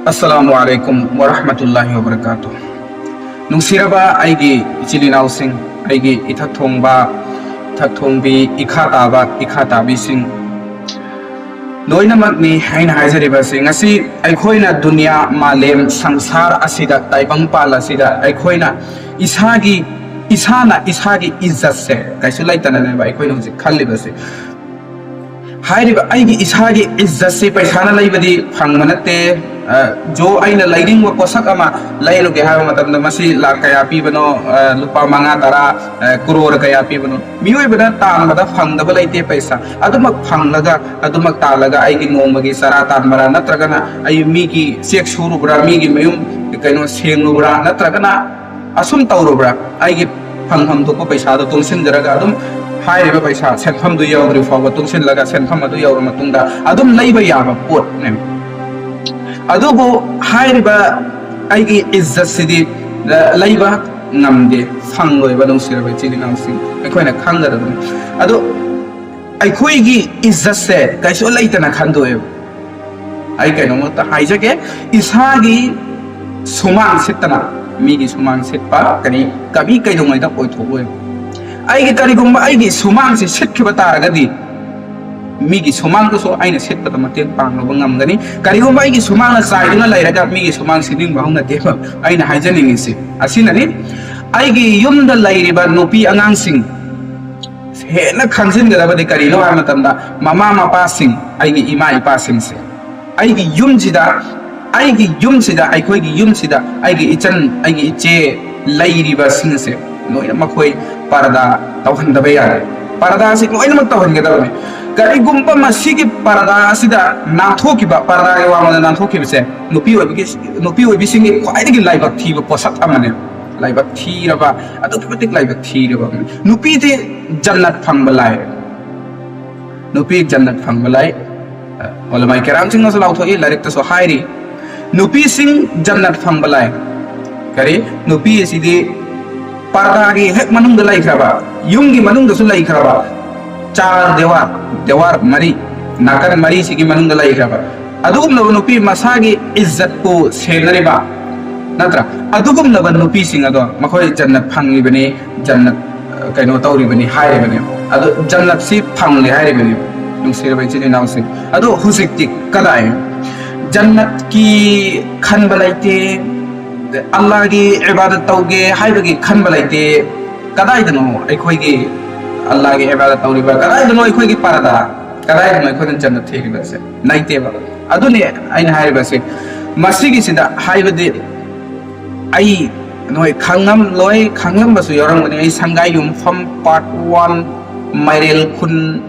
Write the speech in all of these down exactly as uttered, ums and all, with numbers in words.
ꯑꯁꯂꯥꯃꯨ ꯑꯂꯥꯏꯀꯨꯝ ꯋꯥꯔꯍꯃꯇꯨꯜꯂꯥꯍꯤ ꯋꯥꯕꯔꯀꯥꯇꯨ꯫ ꯅꯨꯡꯁꯤꯔꯕ ꯑꯩꯒꯤ ꯏꯆꯤꯜ ꯏꯅꯥꯎꯁꯤꯡ, ꯑꯩꯒꯤ ꯏꯊꯛ ꯊꯣꯡꯕ, ꯏꯊꯛ ꯊꯣꯡꯕꯤ, ꯏꯈꯥ ꯇꯥꯕ, ꯏꯈꯥ ꯇꯥꯕꯤꯁꯤꯡ ꯂꯣꯏꯅꯃꯛꯅꯤ ꯑꯩꯅ ꯍꯥꯏꯖꯔꯤꯕꯁꯤ꯫ ꯉꯁꯤ ꯑꯩꯈꯣꯏꯅ ꯗꯨꯅꯤꯌꯥ, ꯃꯥꯂꯦꯝ ꯁꯪꯁꯥꯔ ꯑꯁꯤꯗ, ꯇꯥꯏꯕꯪꯄꯥꯜ ꯑꯁꯤꯗ ꯑꯩꯈꯣꯏꯅ ꯏꯁꯥꯒꯤ, ꯏꯁꯥꯅ ꯏꯁꯥꯒꯤ ꯏꯖꯠꯁꯦ ꯀꯩꯁꯨ ꯂꯩꯇꯅꯅꯦꯕ ꯑꯩꯈꯣꯏꯅ ꯍꯧꯖꯤꯛ ꯈꯜꯂꯤꯕꯁꯦ꯫ ꯍꯥꯏꯔꯤꯕ ꯑꯩꯒꯤ ꯏꯁꯥꯒꯤ ꯏꯖꯠꯁꯤ ꯄꯩꯁꯥꯅ ꯂꯩꯕꯗꯤ ꯐꯪꯕ ꯅꯠꯇꯦ꯫ ꯑ, ꯖꯣ, ꯑꯩꯅ ꯂꯩꯅꯤꯡꯕ ꯄꯣꯠꯁꯛ ꯑꯃ ꯂꯩꯔꯨꯒꯦ ꯍꯥꯏꯕ ꯃꯇꯝꯗ ꯃꯁꯤ ꯂꯥꯛ ꯀꯌꯥ ꯄꯤꯕꯅꯣ, ꯑ, ꯂꯨꯄꯥ ꯃꯉꯥ, ꯇꯔꯥ, ꯑ, ꯀ꯭ꯔꯣꯔ ꯀꯌꯥ ꯄꯤꯕꯅꯣ? ꯃꯤꯑꯣꯏꯕꯅ ꯇꯥꯟꯕꯗ ꯐꯪꯗꯕ ꯂꯩꯇꯦ ꯄꯩꯁꯥ꯫ ꯑꯗꯨꯃꯛ ꯐꯪꯂꯒ, ꯑꯗꯨꯃꯛ ꯇꯥꯜꯂꯒ ꯑꯩꯒꯤ ꯅꯣꯡꯃꯒꯤ ꯆꯔꯥ ꯇꯥꯟꯕꯔꯥ, ꯅꯠꯇ꯭ꯔꯒꯅ ꯑꯩ ꯃꯤꯒꯤ ꯆꯦꯛ ꯁꯨꯔꯨꯕ꯭ꯔꯥ, ꯃꯤꯒꯤ ꯃꯌꯨꯝ ꯀꯩꯅꯣ ꯁꯦꯡꯂꯨꯕ꯭ꯔꯥ, ꯅꯠꯇ꯭ꯔꯒꯅ ꯑꯁꯨꯝ ꯇꯧꯔꯨꯕ꯭ꯔꯥ? ꯑꯩꯒꯤ ꯐꯪꯐꯝ ꯊꯣꯛꯄ ꯄꯩꯁꯥꯗꯣ ꯇꯨꯡꯁꯤꯟꯖꯔꯒ ꯑꯗꯨꯝ ꯍꯥꯏꯔꯤꯕ ꯄꯩꯁꯥ, ꯁꯦꯟꯐꯝꯗꯨ ꯌꯧꯗ꯭ꯔꯤ ꯐꯥꯎꯕ ꯇꯨꯡꯁꯤꯜꯂꯒ ꯁꯦꯟꯐꯝ ꯑꯗꯨ ꯌꯧꯔ ꯃꯇꯨꯡꯗ ꯑꯗꯨꯝ ꯂꯩꯕ ꯌꯥꯕ ꯄꯣꯠꯅꯦ꯫ ꯑꯗꯨꯕꯨ ꯍꯥꯏꯔꯤꯕ ꯑꯩꯒꯤ ꯏꯖꯠꯁꯤꯗꯤ, ꯑ, ꯂꯩꯕ ꯉꯝꯗꯦ, ꯐꯪꯂꯣꯏꯕ꯫ ꯅꯨꯡꯁꯤꯔꯕ ꯏꯆꯤꯜ ꯏꯅꯥꯎꯁꯤꯡ, ꯑꯩꯈꯣꯏꯅ ꯈꯪꯒꯗꯕꯅꯤ꯫ ꯑꯗꯣ ꯑꯩꯈꯣꯏꯒꯤ ꯏꯖꯠꯁꯦ ꯀꯩꯁꯨ ꯂꯩꯇꯅ ꯈꯟꯗꯣꯛꯑꯦꯕ꯫ ꯑꯩ ꯀꯩꯅꯣꯝꯃꯇ ꯍꯥꯏꯖꯒꯦ, ꯏꯁꯥꯒꯤ ꯁꯨꯃꯥꯡ ꯁꯤꯠꯇꯅ ꯃꯤꯒꯤ ꯁꯨꯃꯥꯡ ꯁꯤꯠꯄ ꯀꯔꯤ ꯀꯕꯤ ꯀꯩꯗꯧꯉꯩꯗ ꯑꯣꯏꯊꯣꯛꯂꯣꯏ꯫ ꯑꯩꯒꯤ, ꯀꯔꯤꯒꯨꯝꯕ ꯑꯩꯒꯤ ꯁꯨꯃꯥꯡꯁꯤ ꯁꯤꯠꯈꯤꯕ ꯇꯥꯔꯒꯗꯤ, ꯃꯤꯒꯤ ꯁꯨꯃꯥꯡꯗꯨꯁꯨ ꯑꯩꯅ ꯁꯤꯠꯄꯗ ꯃꯇꯦꯡ ꯄꯥꯡꯂꯨꯕ ꯉꯝꯒꯅꯤ꯫ ꯀꯔꯤꯒꯨꯝꯕ ꯑꯩꯒꯤ ꯁꯨꯃꯥꯡꯅ ꯆꯥꯏꯗꯨꯅ ꯂꯩꯔꯒ ꯃꯤꯒꯤ ꯁꯨꯃꯥꯡ ꯁꯤꯠꯅꯤꯡꯕ ꯍꯧꯅꯗꯦꯕ꯫ ꯑꯩꯅ ꯍꯥꯏꯖꯅꯤꯡꯉꯤꯁꯤ ꯑꯁꯤꯅꯅꯤ, ꯑꯩꯒꯤ ꯌꯨꯝꯗ ꯂꯩꯔꯤꯕ ꯅꯨꯄꯤ ꯑꯉꯥꯡꯁꯤꯡ ꯍꯦꯟꯅ ꯈꯪꯖꯤꯟꯒꯗꯕꯗꯤ ꯀꯔꯤꯅꯣ ꯍꯥꯏꯕ ꯃꯇꯝꯗ, ꯃꯃꯥ ꯃꯄꯥꯁꯤꯡ, ꯑꯩꯒꯤ ꯏꯃꯥ ꯏꯄꯥꯁꯤꯡꯁꯦ, ꯑꯩꯒꯤ ꯌꯨꯝꯁꯤꯗ, ꯑꯩꯒꯤ ꯌꯨꯝꯁꯤꯗ, ꯑꯩꯈꯣꯏꯒꯤ ꯌꯨꯝꯁꯤꯗ ꯑꯩꯒꯤ ꯏꯆꯟ, ꯑꯩꯒꯤ ꯏꯆꯦ ꯂꯩꯔꯤꯕꯁꯤꯡꯁꯦ ꯂꯣꯏꯅ ꯃꯈꯣꯏ ꯄꯔꯗꯥ ꯇꯧꯍꯟꯗꯕ ꯌꯥꯗꯦ꯫ ꯄꯔꯗꯥꯁꯤ ꯂꯣꯏꯅꯃꯛ ꯇꯧꯍꯟꯒꯗꯕꯅꯤ꯫ ꯀꯔꯤꯒꯨꯝꯕ ꯃꯁꯤꯒꯤ ꯄꯔꯗꯥ ꯑꯁꯤꯗ ꯅꯥꯟꯊꯣꯛꯈꯤꯕ, ꯄꯔꯗꯥꯒꯤ ꯋꯥꯃꯗ ꯅꯥꯟꯊꯣꯛꯈꯤꯕꯁꯦ ꯅꯨꯄꯤ ꯑꯣꯏꯕꯒꯤ, ꯅꯨꯄꯤ ꯑꯣꯏꯕꯤꯁꯤꯡꯒꯤ ꯈ꯭ꯋꯥꯏꯗꯒꯤ ꯂꯥꯏꯕꯛ ꯊꯤꯕ ꯄꯣꯠꯁꯛ ꯑꯃꯅꯦ꯫ ꯂꯥꯏꯕꯛ ꯊꯤꯔꯕ, ꯑꯗꯨꯛꯀꯤ ꯃꯇꯤꯛ ꯂꯥꯏꯕꯛ ꯊꯤꯔꯕ ꯑꯃꯅꯤ꯫ ꯅꯨꯄꯤꯗꯤ ꯖꯟꯅꯠ ꯐꯪꯕ ꯂꯥꯏ꯫ ꯅꯨꯄꯤ ꯖꯟꯅꯠ ꯐꯪꯕ ꯂꯥꯏ꯫ ꯑꯣꯂꯃꯥꯏ ꯀꯦꯔꯥꯝꯁꯤꯡꯅꯁꯨ ꯂꯥꯎꯊꯣꯛꯏ, ꯂꯥꯏꯔꯤꯛꯇꯁꯨ ꯍꯥꯏꯔꯤ, ꯅꯨꯄꯤꯁꯤꯡ ꯖꯟꯅꯠ ꯐꯪꯕ ꯂꯥꯏ꯫ ꯀꯔꯤ? ꯅꯨꯄꯤ ꯑꯁꯤꯗꯤ ꯄꯔꯗꯥꯒꯤ ꯍꯦꯛ ꯃꯅꯨꯡꯗ ꯂꯩꯈ꯭ꯔꯕ, ꯌꯨꯝꯒꯤ ꯃꯅꯨꯡꯗꯁꯨ ꯂꯩꯈ꯭ꯔꯕ, ꯆꯥꯔ ꯗꯦꯋꯥꯔ, ꯗꯦꯋꯥꯔ ꯃꯔꯤ, ꯅꯥꯀꯟ ꯃꯔꯤꯁꯤꯒꯤ ꯃꯅꯨꯡꯗ ꯂꯩꯈ꯭ꯔꯕ, ꯑꯗꯨꯒꯨꯝꯂꯕ ꯅꯨꯄꯤ, ꯃꯁꯥꯒꯤ ꯏꯖꯠꯄꯨ ꯁꯦꯟꯅꯔꯤꯕ, ꯅꯠꯇ꯭ꯔꯥ? ꯑꯗꯨꯒꯨꯝꯂꯕ ꯅꯨꯄꯤꯁꯤꯡ ꯑꯗꯣ ꯃꯈꯣꯏ ꯖꯟꯅꯠ ꯐꯪꯂꯤꯕꯅꯤ, ꯖꯟꯅꯠ, ꯑ, ꯀꯩꯅꯣ ꯇꯧꯔꯤꯕꯅꯤ ꯍꯥꯏꯔꯤꯕꯅꯤ꯫ ꯑꯗꯣ ꯖꯟꯅꯠꯁꯤ ꯐꯪꯂꯦ ꯍꯥꯏꯔꯤꯕꯅꯤ, ꯅꯨꯡꯁꯤꯔꯕ ꯏꯆꯤꯜ ꯏꯅꯥꯎꯁꯤꯡ꯫ ꯑꯗꯣ ꯍꯧꯖꯤꯛꯇꯤ ꯀꯗꯥꯏ? ꯖꯟꯅꯠꯀꯤ ꯈꯟꯕ ꯂꯩꯇꯦ, ꯑꯜꯂꯥꯒꯤ ꯏꯕꯥꯗꯠ ꯇꯧꯒꯦ ꯍꯥꯏꯕꯒꯤ ꯈꯟꯕ ꯂꯩꯇꯦ꯫ ꯀꯗꯥꯏꯗꯅꯣ ꯑꯩꯈꯣꯏꯒꯤ ꯑꯜꯂꯥꯒꯤ ꯏꯕꯥꯗꯠ ꯇꯧꯔꯤꯕ? ꯀꯗꯥꯏꯗꯅꯣ ꯑꯩꯈꯣꯏꯒꯤ ꯄꯔꯗꯥ? ꯀꯗꯥꯏꯗꯅꯣ ꯑꯩꯈꯣꯏꯅ ꯖꯟꯅꯠ ꯊꯤꯔꯤꯕꯁꯦ? ꯂꯩꯇꯦꯕ꯫ ꯑꯗꯨꯅꯤ ꯑꯩꯅ ꯍꯥꯏꯔꯤꯕꯁꯦ꯫ ꯃꯁꯤꯒꯤꯁꯤꯗ ꯍꯥꯏꯕꯗꯤ ꯑꯩ, ꯅꯣꯏ ꯈꯪꯉꯝꯂꯣꯏ, ꯈꯪꯂꯝꯕꯁꯨ ꯌꯥꯎꯔꯝꯒꯅꯤ꯫ ꯑꯩ ꯁꯪꯒꯥꯏ ꯌꯨꯝꯐꯝ part one ꯃꯥꯏꯔꯦꯜ ꯈꯨꯟ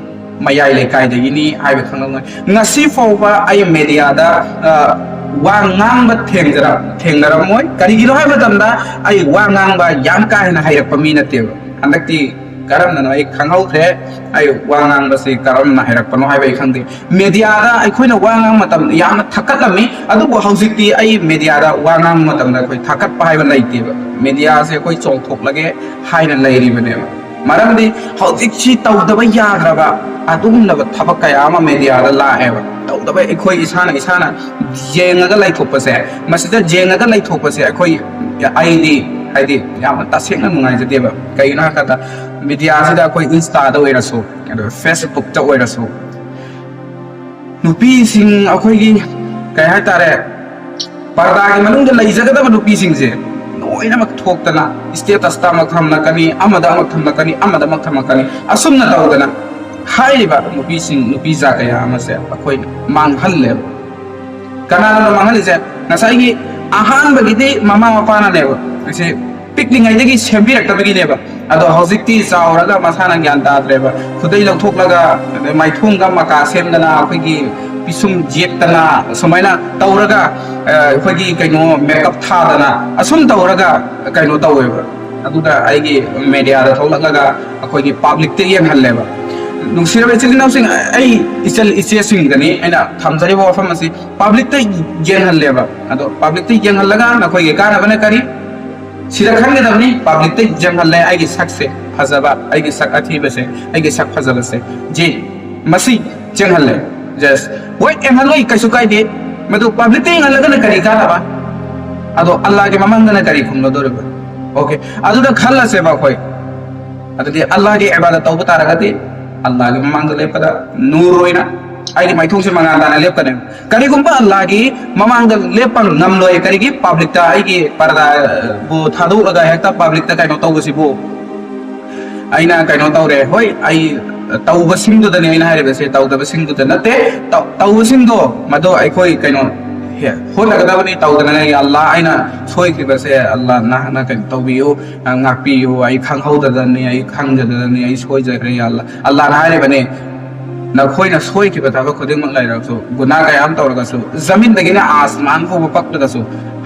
ꯃꯌꯥꯏ ꯂꯩꯀꯥꯏꯗꯒꯤꯅꯤ ꯍꯥꯏꯕ ꯈꯪꯂꯝꯒꯅꯤ꯫ ꯉꯁꯤ ꯐꯥꯎꯕ ꯑꯩ ꯃꯦꯗꯤꯌꯥꯗ, ꯑ, ꯋꯥ ꯉꯥꯡꯕ ꯊꯦꯡꯖꯔ-, ꯊꯦꯡꯅꯔꯝꯃꯣꯏ꯫ ꯀꯔꯤꯒꯤꯅꯣ ꯍꯥꯏꯕ ꯃꯇꯝꯗ ꯑꯩ ꯋꯥ ꯉꯥꯡꯕ ꯌꯥꯝ ꯀꯥ ꯍꯦꯟꯅ ꯍꯩꯔꯛꯄ ꯃꯤ ꯅꯠꯇꯦꯕ꯫ ꯍꯟꯗꯛꯇꯤ ꯀꯔꯝꯅꯅꯣ ꯑꯩ ꯈꯪꯍꯧꯗ꯭ꯔꯦ꯫ ꯑꯩ ꯋꯥ ꯉꯥꯡꯕꯁꯤ ꯀꯔꯝꯅ ꯍꯩꯔꯛꯄꯅꯣ ꯍꯥꯏꯕ ꯑꯩ ꯈꯪꯗꯦ꯫ ꯃꯦꯗꯤꯌꯥꯗ ꯑꯩꯈꯣꯏꯅ ꯋꯥ ꯉꯥꯡꯕ ꯃꯇꯝꯗ ꯌꯥꯝꯅ ꯊꯛꯀꯠꯂꯝꯃꯤ, ꯑꯗꯨꯕꯨ ꯍꯧꯖꯤꯛꯇꯤ ꯑꯩ ꯃꯦꯗꯤꯌꯥꯗ ꯋꯥ ꯉꯥꯡꯕ ꯃꯇꯝꯗ ꯑꯩꯈꯣꯏ ꯊꯥꯀꯠꯄ ꯍꯥꯏꯕ ꯂꯩꯇꯦꯕ꯫ ꯃꯦꯗꯤꯌꯥꯁꯦ ꯑꯩꯈꯣꯏ ꯆꯣꯡꯊꯣꯛꯂꯒꯦ ꯍꯥꯏꯅ ꯂꯩꯔꯤꯕꯅꯦꯕ꯫ ꯃꯔꯝꯗꯤ ꯍꯧꯖꯤꯛꯁꯤ ꯇꯧꯗꯕ ꯌꯥꯗ꯭ꯔꯕ ꯑꯗꯨꯒꯨꯝꯂꯕ ꯊꯕꯛ ꯀꯌꯥ ꯑꯃ ꯃꯦꯗꯤꯌꯥꯗ ꯂꯥꯛꯑꯦꯕ꯫ ꯇꯧꯗꯕ, ꯑꯩꯈꯣꯏ ꯏꯁꯥꯅ ꯏꯁꯥꯅ ꯌꯦꯡꯉꯒ ꯂꯩꯊꯣꯛꯄꯁꯦ, ꯃꯁꯤꯗ ꯌꯦꯡꯉꯒ ꯂꯩꯊꯣꯛꯄꯁꯦ ꯑꯩꯈꯣꯏ, ꯑꯩꯗꯤ ꯍꯥꯏꯗꯤ ꯌꯥꯝꯅ ꯇꯁꯦꯡꯅ ꯅꯨꯡꯉꯥꯏꯖꯗꯦꯕ꯫ ꯀꯩꯒꯤꯅꯣ ꯍꯥꯏꯔꯀꯥꯟꯗ ꯃꯦꯗꯤꯌꯥꯁꯤꯗ ꯑꯩꯈꯣꯏ Insta-ꯗ ꯑꯣꯏꯔꯁꯨ, ꯑꯗꯨꯒ Facebook-ꯇ ꯑꯣꯏꯔꯁꯨ, ꯅꯨꯄꯤꯁꯤꯡ ꯑꯩꯈꯣꯏꯒꯤ, ꯀꯩ ꯍꯥꯏꯇꯥꯔꯦ, ꯄꯔꯗꯥꯒꯤ ꯃꯅꯨꯡꯗ ꯂꯩꯖꯒꯗꯕ ꯅꯨꯄꯤꯁꯤꯡꯁꯦ ꯂꯣꯏꯅꯃꯛ ꯊꯣꯛꯇꯅ status-ꯇ ꯑꯃꯨꯛ ꯊꯝꯂꯛꯀꯅꯤ, ꯑꯃꯗ ꯑꯃꯨꯛ ꯊꯝꯂꯛꯀꯅꯤ, ꯑꯃꯗ ꯑꯃꯨꯛ ꯊꯝꯂꯛꯀꯅꯤ꯫ ꯑꯁꯨꯝꯅ ꯇꯧꯗꯅ ꯍꯥꯏꯔꯤꯕ ꯅꯨꯄꯤꯁꯤꯡ, ꯅꯨꯄꯤ ꯖꯥꯠ ꯀꯌꯥ ꯑꯃꯁꯦ ꯑꯩꯈꯣꯏ ꯃꯥꯡꯍꯜꯂꯦꯕ꯫ ꯀꯅꯥꯅꯣ ꯃꯥꯡꯍꯜꯂꯤꯁꯦ? ꯉꯁꯥꯏꯒꯤ ꯑꯍꯥꯟꯕꯒꯤꯗꯤ ꯃꯃꯥ ꯃꯄꯥꯅꯅꯦꯕ, ꯑꯁꯤ ꯄꯤꯛꯂꯤꯉꯩꯗꯒꯤ ꯁꯦꯝꯕꯤꯔꯛꯇꯕꯒꯤꯅꯦꯕ꯫ ꯑꯗꯣ ꯍꯧꯖꯤꯛꯇꯤ ꯆꯥꯎꯔꯒ ꯃꯁꯥꯅ ꯒ꯭ꯌꯥꯟ ꯇꯥꯗ꯭ꯔꯦꯕ꯫ ꯈꯨꯗꯩ ꯂꯧꯊꯣꯛꯂꯒ, ꯑꯗꯩ ꯃꯥꯏꯊꯣꯡꯒ ꯃꯀꯥ ꯁꯦꯝꯗꯅ, ꯑꯩꯈꯣꯏꯒꯤ ꯄꯤꯁꯨꯝ ꯌꯦꯛꯇꯅ, ꯁꯨꯃꯥꯏꯅ ꯇꯧꯔꯒ, ꯑ, ꯑꯩꯈꯣꯏꯒꯤ ꯀꯩꯅꯣ makeup ꯊꯥꯗꯅ ꯑꯁꯨꯝ ꯇꯧꯔꯒ ꯀꯩꯅꯣ ꯇꯧꯋꯦꯕ꯫ ꯑꯗꯨꯒ ꯑꯩꯒꯤ ꯃꯦꯗꯤꯌꯥꯗ ꯊꯣꯛꯂꯛꯂꯒ ꯑꯩꯈꯣꯏꯒꯤ public-ꯇ ꯌꯦꯡꯍꯜꯂꯦꯕ꯫ ꯅꯨꯡꯁꯤꯔꯕ ꯏꯆꯤꯜ ꯏꯅꯥꯎꯁꯤꯡ, ꯑꯩ ꯏꯆꯜ ꯏꯆꯦꯁꯤꯡꯗꯅꯤ ꯑꯩꯅ ꯊꯝꯖꯔꯤꯕ ꯋꯥꯐꯝ ꯑꯁꯤ꯫ Public-ꯇ ꯌꯦꯡꯍꯜꯂꯦꯕ꯫ ꯑꯗꯣ public-ꯇ ꯌꯦꯡꯍꯜꯂꯒ ꯅꯈꯣꯏꯒꯤ ꯀꯥꯟꯅꯕꯅ ꯀꯔꯤ? ꯁꯤꯗ ꯈꯟꯒꯗꯕꯅꯤ, public-ꯇ ꯌꯦꯡꯍꯜꯂꯦ ꯑꯩꯒꯤ ꯁꯛꯁꯦ ꯐꯖꯕ, ꯑꯩꯒꯤ ꯁꯛ ꯑꯊꯤꯕꯁꯦ, ꯑꯩꯒꯤ ꯁꯛ ꯐꯖꯕꯁꯦ꯫ ꯖꯤ, ꯃꯁꯤ ꯌꯦꯡꯍꯜꯂꯦ꯫ Just, ꯍꯣꯏ, ꯌꯦꯡꯍꯜꯂꯣꯏ, ꯀꯩꯁꯨ ꯀꯥꯏꯗꯦ꯫ ꯃꯗꯨ ꯄꯕ꯭ꯂꯤꯛꯇ ꯌꯦꯡꯍꯜꯂꯒꯅ ꯀꯔꯤ ꯀꯥꯟꯅꯕ? ꯑꯗꯣ ꯑꯜꯂꯥꯒꯤ ꯃꯃꯥꯡꯗꯅ ꯀꯔꯤ ꯈꯨꯝꯒꯗꯧꯔꯤꯕ? ꯑꯣꯀꯦ, ꯑꯗꯨꯗ ꯈꯜꯂꯁꯦꯕ ꯑꯩꯈꯣꯏ꯫ ꯑꯗꯨꯗꯤ ꯑꯜꯂꯥꯒꯤ ꯏꯕꯥꯗꯠ ꯇꯧꯕ ꯇꯥꯔꯒꯗꯤ ꯑꯜꯂꯥꯒꯤ ꯃꯃꯥꯡꯗ ꯂꯦꯞꯄꯗ ꯅꯨꯔ ꯑꯣꯏꯅ, ꯍꯥꯏꯗꯤ ꯃꯥꯏꯊꯣꯡꯁꯦ ꯃꯉꯥꯜ ꯇꯥꯅ ꯂꯦꯞꯀꯅꯦꯕ꯫ ꯀꯔꯤꯒꯨꯝꯕ ꯑꯜꯂꯥꯒꯤ ꯃꯃꯥꯡꯗ ꯂꯦꯞꯄ ꯉꯝꯂꯣꯏ, ꯀꯔꯤꯒꯤ? ꯄꯕ꯭ꯂꯤꯛꯇ ꯑꯩꯒꯤ ꯄꯔꯗꯥꯕꯨ ꯊꯥꯗꯣꯛꯂꯒ ꯍꯦꯛꯇ ꯄꯕ꯭ꯂꯤꯛꯇ ꯀꯩꯅꯣ ꯇꯧꯕꯁꯤꯕꯨ ꯑꯩꯅ ꯀꯩꯅꯣ ꯇꯧꯔꯦ꯫ ꯍꯣꯏ, ꯑꯩ ꯇꯧꯕꯁꯤꯡꯗꯨꯗꯅꯦ ꯑꯩꯅ ꯍꯥꯏꯔꯤꯕꯁꯦ, ꯇꯧꯗꯕꯁꯤꯡꯗꯨꯗ ꯅꯠꯇꯦ꯫ ꯇꯧ- ꯇꯧꯕꯁꯤꯡꯗꯣ, ꯃꯗꯣ ꯑꯩꯈꯣꯏ ꯀꯩꯅꯣ ꯍꯦ- ꯍꯣꯠꯅꯒꯗꯕꯅꯤ꯫ ꯇꯧꯗꯅꯉꯥꯏꯒꯤ ꯑꯜꯂꯥ, ꯑꯩꯅ ꯁꯣꯏꯈꯤꯕꯁꯦ ꯑꯜꯂꯥ ꯅꯍꯥꯛꯅ ꯀꯩꯅꯣ ꯇꯧꯕꯤꯌꯨ, ꯑ, ꯉꯥꯛꯄꯤꯌꯨ꯫ ꯑꯩ ꯈꯪꯍꯧꯗꯗꯅꯤ, ꯑꯩ ꯈꯪꯖꯗꯗꯅꯤ, ꯑꯩ ꯁꯣꯏꯖꯈ꯭ꯔꯦ, ꯌꯥ ꯑꯜꯂꯥ꯫ ꯑꯜꯂꯥꯅ ꯍꯥꯏꯔꯤꯕꯅꯤ, ꯅꯈꯣꯏꯅ ꯁꯣꯏꯈꯤꯕ ꯊꯕꯛ ꯈꯨꯗꯤꯡꯃꯛ ꯂꯩꯔꯕꯁꯨ, ꯒꯨꯅꯥ ꯀꯌꯥ ꯑꯃ ꯇꯧꯔꯒꯁꯨ, ꯖꯃꯤꯟꯗꯒꯤꯅ ꯑꯥꯁꯃꯥꯟ ꯐꯥꯎꯕ ꯄꯛꯂꯒꯁꯨ,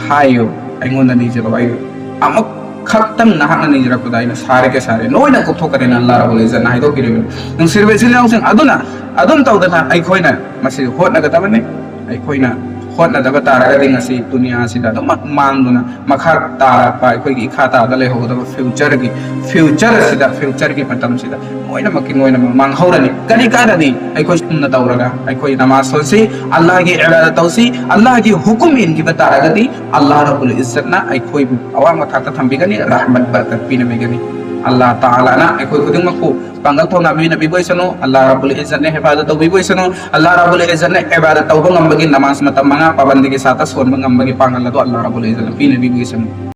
ꯍꯥꯏꯌꯨ, ꯑꯩꯉꯣꯟꯗ ꯅꯤꯖꯔꯣ, ꯑꯩ ꯑꯃꯨꯛ ꯈꯛꯇꯪ ꯅꯍꯥꯛꯅ ꯅꯤꯖꯔꯛꯄꯗ ꯑꯩꯅ ꯁꯥꯔꯦ ꯀꯦ ꯁꯥꯔꯦ ꯂꯣꯏꯅ ꯀꯣꯛꯊꯣꯛꯀꯅꯤꯅ ꯑꯜꯂꯥ ꯔꯕꯨꯜ ꯏꯖꯠꯅ ꯍꯥꯏꯗꯣꯛꯄꯤꯔꯤꯕꯅꯤ꯫ ꯅꯨꯡꯁꯤꯔꯕ ꯏꯆꯤꯜ ꯏꯅꯥꯎꯁꯤꯡ, ꯑꯗꯨꯅ ꯑꯗꯨꯝ ꯇꯧꯗꯅ ꯑꯩꯈꯣꯏꯅ ꯃꯁꯤ ꯍꯣꯠꯅꯒꯗꯕꯅꯤ꯫ ꯑꯩꯈꯣꯏꯅ ꯍꯣꯠꯅꯗꯕ ꯇꯥꯔꯒꯗꯤ ꯉꯁꯤ ꯗꯨꯅꯤꯌꯥꯁꯤꯗ ꯑꯗꯨꯃꯛ ꯃꯥꯡꯗꯨꯅ ꯃꯈꯥ ꯇꯥꯔꯛꯄ ꯑꯩꯈꯣꯏꯒꯤ ꯏꯈꯥ ꯇꯥꯕꯗ ꯂꯩꯍꯧꯒꯗꯕ ꯐ꯭ꯌꯨꯆꯔꯒꯤ, ꯐ꯭ꯌꯨꯆꯔ ꯑꯁꯤꯗ, ꯐ꯭ꯌꯨꯆꯔꯒꯤ ꯃꯇꯝꯁꯤꯗ ꯂꯣꯏꯅꯃꯛꯀꯤ ꯂꯣꯏꯅꯃꯛ ꯃꯥꯡꯍꯧꯔꯅꯤ꯫ ꯀꯔꯤ ꯀꯥꯟꯅꯅꯤ? ꯑꯩꯈꯣꯏ ꯆꯨꯝꯅ ꯇꯧꯔꯒ ꯑꯩꯈꯣꯏ ꯅꯃꯥꯖ ꯁꯣꯟꯁꯤ, ꯑꯜꯂꯥꯍꯒꯤ ꯏꯕꯥꯗꯠ ꯇꯧꯁꯤ, ꯑꯜꯂꯥꯍꯒꯤ ꯍꯨꯀꯨꯝ ꯏꯟꯈꯤꯕ ꯇꯥꯔꯒꯗꯤ ꯑꯜꯂꯥꯍ ꯔꯕꯨꯜ ꯏꯖꯠꯅ ꯑꯩꯈꯣꯏꯕꯨ ꯑꯋꯥꯡꯕ ꯊꯥꯛꯇ ꯊꯝꯕꯤꯒꯅꯤ, ꯔꯍꯃꯠ ꯕꯔꯀꯠ ꯄꯤꯅꯕꯤꯒꯅꯤ꯫ ꯑꯜꯂꯥꯍ ꯇꯥꯂꯥꯅ ꯑꯩꯈꯣꯏ ꯈꯨꯗꯤꯡꯃꯛꯄꯨ ꯄꯥꯡꯒꯜ ꯊꯧꯅꯥ ꯄꯤꯅꯕꯤꯕ ꯑꯣꯏꯁꯅꯨ꯫ ꯑꯜꯂꯥꯍ ꯔꯕꯨꯜ ꯏꯖꯠꯅ ꯍꯤꯐꯥꯖꯠ ꯇꯧꯕꯤꯕ ꯑꯣꯏꯁꯅꯨ꯫ ꯑꯜꯂꯥꯍ ꯔꯕꯨꯜ ꯏꯖꯠꯅ ꯏꯕꯥꯗꯠ ꯇꯧꯕ ꯉꯝꯕꯒꯤ, ꯅꯃꯥꯖ ꯃꯇꯝ ꯃꯉꯥ ꯄꯥꯕꯟꯗꯤꯒꯤ ꯁꯥꯠꯇ ꯁꯣꯟꯕ ꯉꯝꯕꯒꯤ ꯄꯥꯡꯒꯜ ꯑꯗꯨ ꯑꯜꯂꯥꯍ ꯔꯕꯨꯜ ꯏꯖꯠꯅ ꯄꯤꯅꯕꯤꯕ ꯑꯣꯏꯁꯅꯨ꯫